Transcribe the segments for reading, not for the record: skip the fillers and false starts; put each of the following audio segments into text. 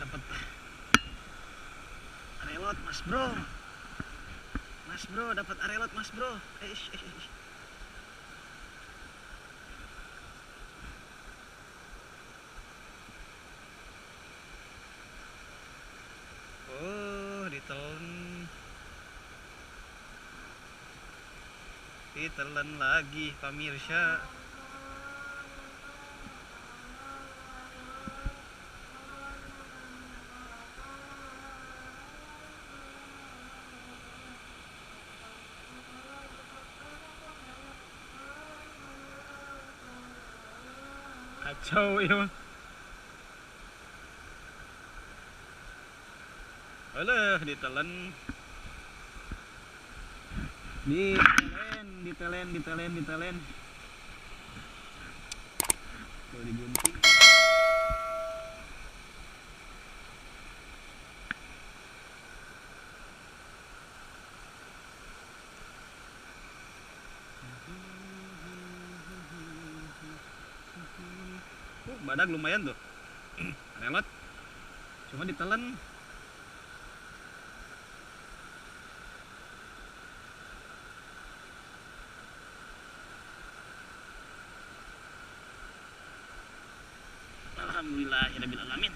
Dapat arelot Mas Bro. Mas Bro dapat arelot Mas Bro. Oh, ditelan. Ditelan lagi pemirsa. Kacau ya. Alah, ditelan. Ditelen. Tuh digunting. Badak lumayan tuh. Relot. Cuma ditelan. Alhamdulillahirabbil alamin.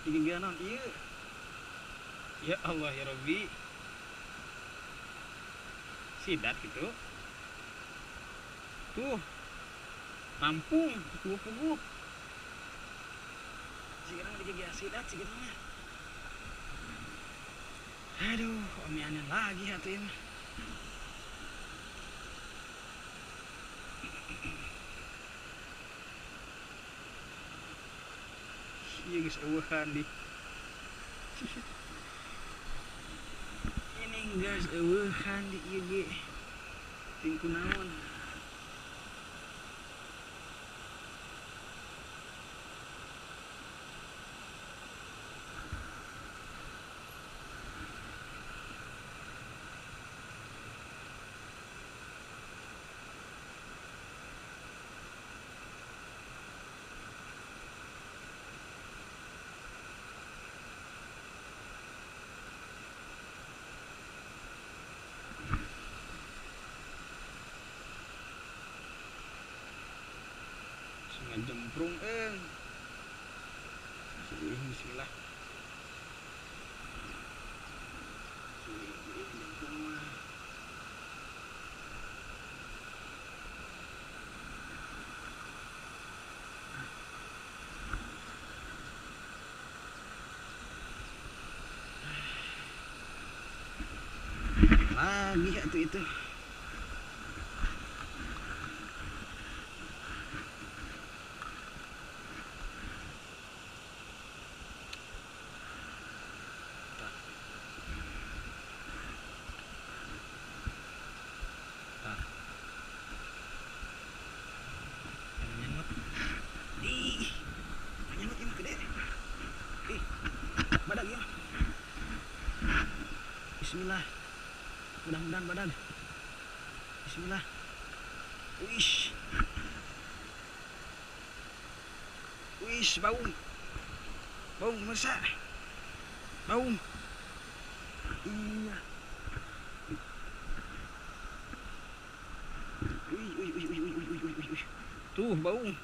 Digigianan iya. Ya Allah ya Rabbi. Sidat gitu. Tuh. Tampung puguh-puguh. Sekarang digigian sidat segitu mah. Aduh, omianan lagi atuh ieu mah. Iya guys, eueuhan di. Ini guys, eueuhan di ieu ge. Ting kunaon. Ngejemprung bismillah. Lagi atuh itu. Bismillah. Mudah-mudahan badan. Bismillah. Wish. Wish, baung. Baung pemirsa. Baung. Iya. Wih, wih, wih, wih, wih, wih, wih, wih. Tuh, baung.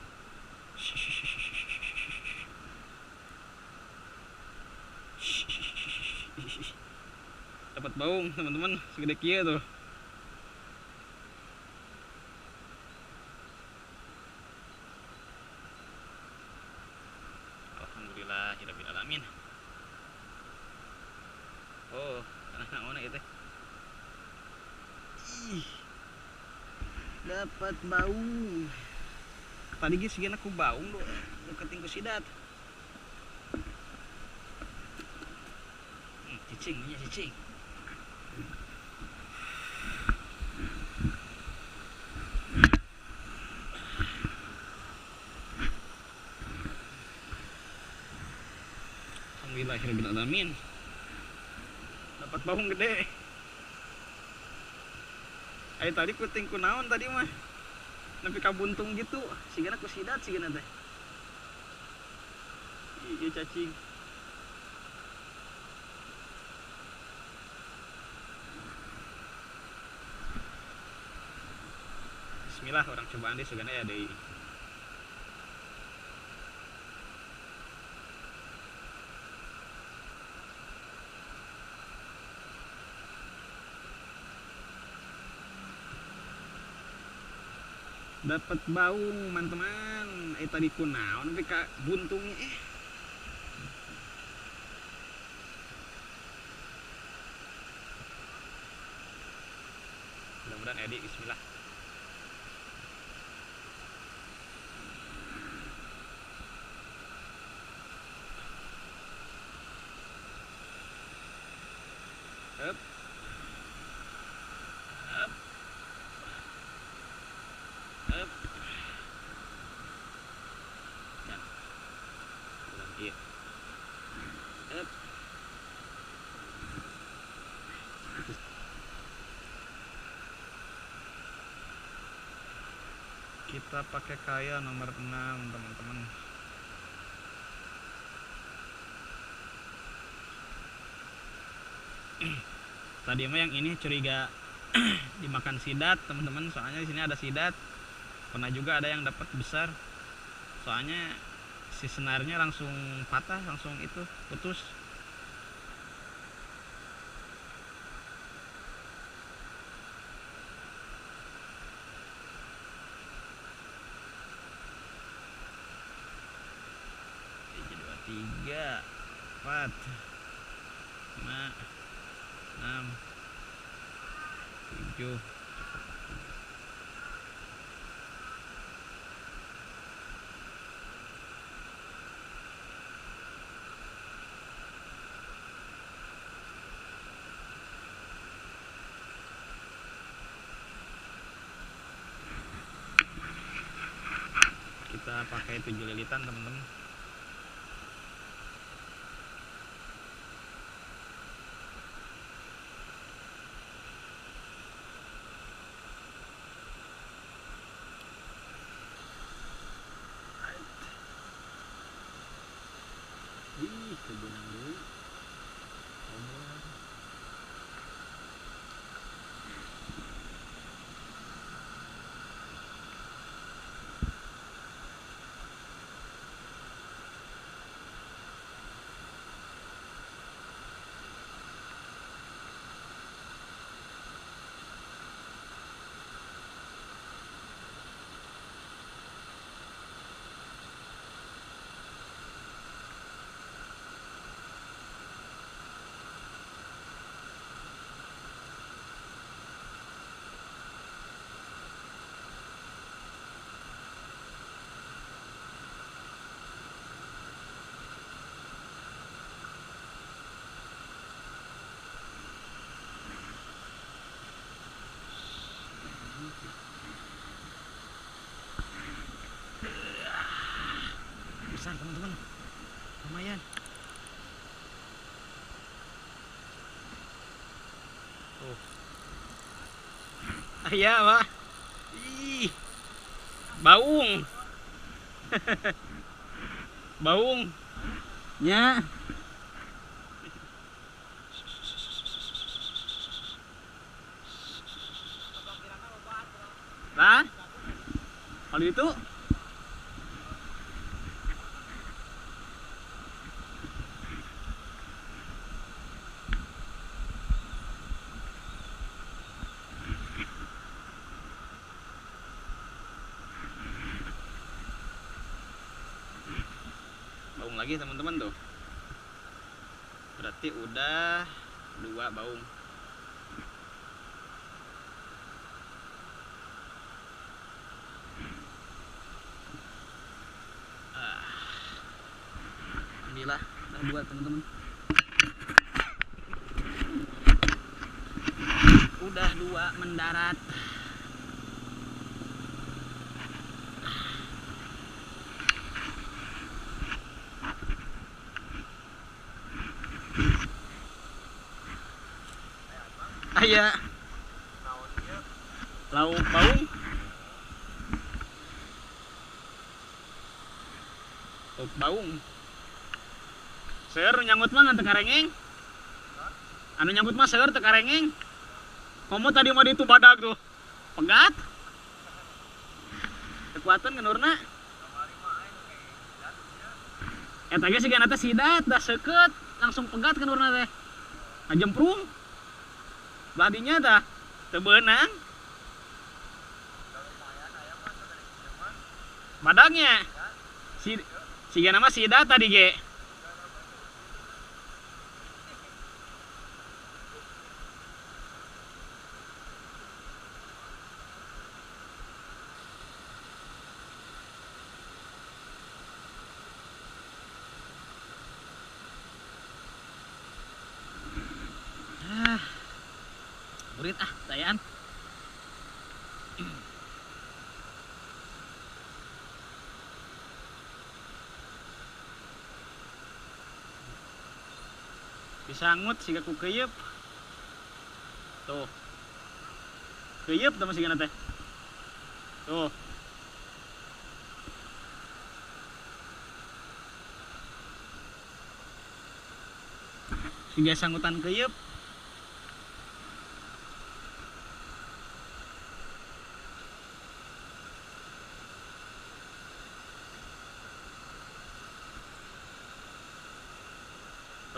Dapat baung, teman-teman, segede kia tuh. Alhamdulillahirabbil alamin. Oh, karena naon ieu teh. Ih. Dapat baung. Tadi geus sigana ku baung do, deketin ku sidat. Cicing nya cicing. Alhamdulillahirabbil alamin. Dapat baung gede. Ayo tadi kuting kunaon tadi mah. Nepi ka buntung gitu, sigana ku sidat sigana teh. Ieu cacing. Bismillah, orang cobaan deh sugana ya deui. Dapat baung, teman-teman. Tadi kunaon nepi ka buntungnya Mudah-mudahan Edi, bismillah. Up. Up. Up. Dan. Iya. Up. Kita pakai kaya nomor 6, teman-teman. Tadi mah yang ini curiga dimakan sidat, teman-teman, soalnya di sini ada sidat. Pernah juga ada yang dapat besar. Soalnya si senarnya langsung patah, langsung itu putus. 2, 3, 4, 5, 6, 7. Kita pakai 7 lilitan, teman-teman. Ih, kebenang dulu. Besar, teman-teman, lumayan. Tuh. Iya, Pak. Ih. Baung. Baung. Nya. Lah. Kalau itu baung lagi teman-teman tuh. Berarti udah 2 baung. Alhamdulillah udah 2 teman-teman. Udah 2 mendarat. Aya. Lauk baung. Lauk baung. Seueur nu nyanggut mah ngan teu karengeng. Anu nyanggut mah seueur teu karengeng. Komo tadi mah ditu badag tuh. Pegat. Kekuatan ngenurna. Eta ge sigana teh sidat dah seukeut langsung pegat kenurna teh. Ngajemprung. Badinya tah teu beunang. Badagnya. Si sigana mah sidat tadi ge. Burit ah, dayaan. Disangut siga ku keuyeup. Tuh. Keuyeup teh mah sigana teh. Tuh. Siga sanggutan keuyeup.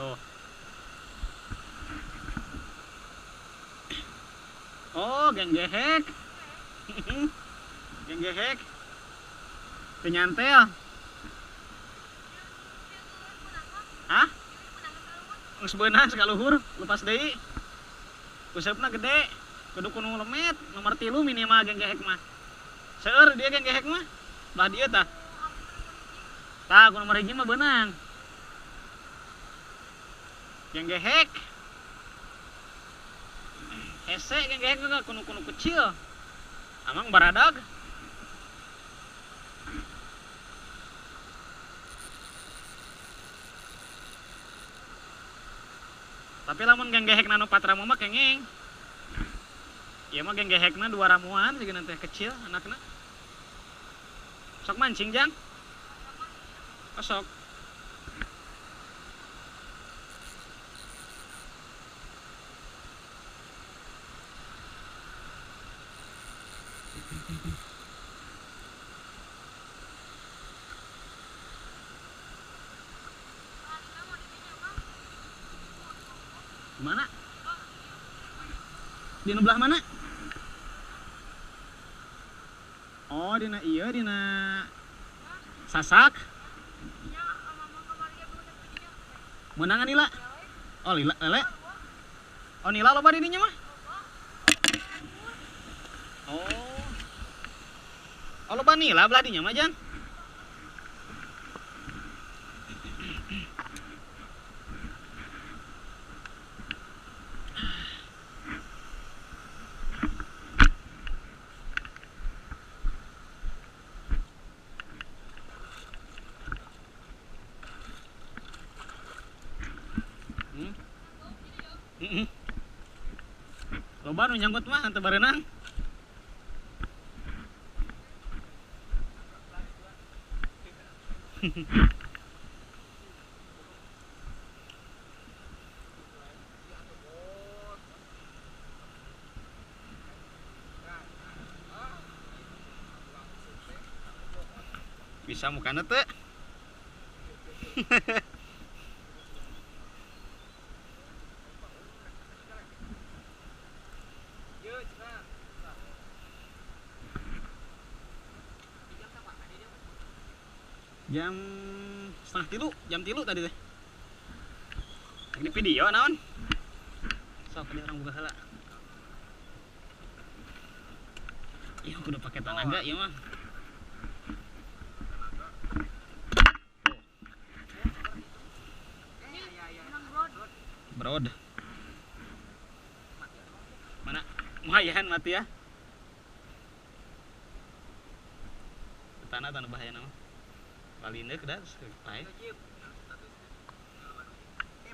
Tuh. Oh, geng gehek. Geng gehek. Penyantel. Hah? Geus beunang sakaluhur, lepas deui. Useupna gede, kudu kudu lemet, nomor 3 minimal geng gehek mah. Seueur dia geng gehek mah. Belah dieu tah. Tah, ku nomor 1 mah beunang. Geng gehek. Hese geng gehek mah kuno-kuno kecil. Amang baradag. Tapi lamun geng gehek nanu 4 ramu mah kenging. Ieu mah geng gehekna 2 ramuan sigana teh kecil anakna. Sok mancing, Jang? Oh, sok. Mana? Di belah mana? Oh, dina iya dina sasak. Menangan nila. Oh, lila lele. Oh, nila loba di dinya mah. Oh. Oh, loba nila belah dinya mah, Jang. Loba nu nyangkut mah teu bareunang. Bisa mukana teu? Jam 2:30, jam 3 tadi teh. Ini video naon? Sok tadi orang buka heula. Iya, aku udah pakai tenaga ieu mah. Brod. Mana? Lumayan mati ya. Tanah bahaya nama. Palinnya kedah pae.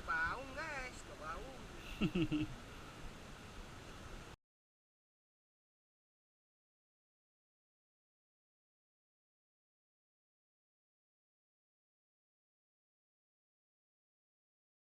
Baung guys, baung.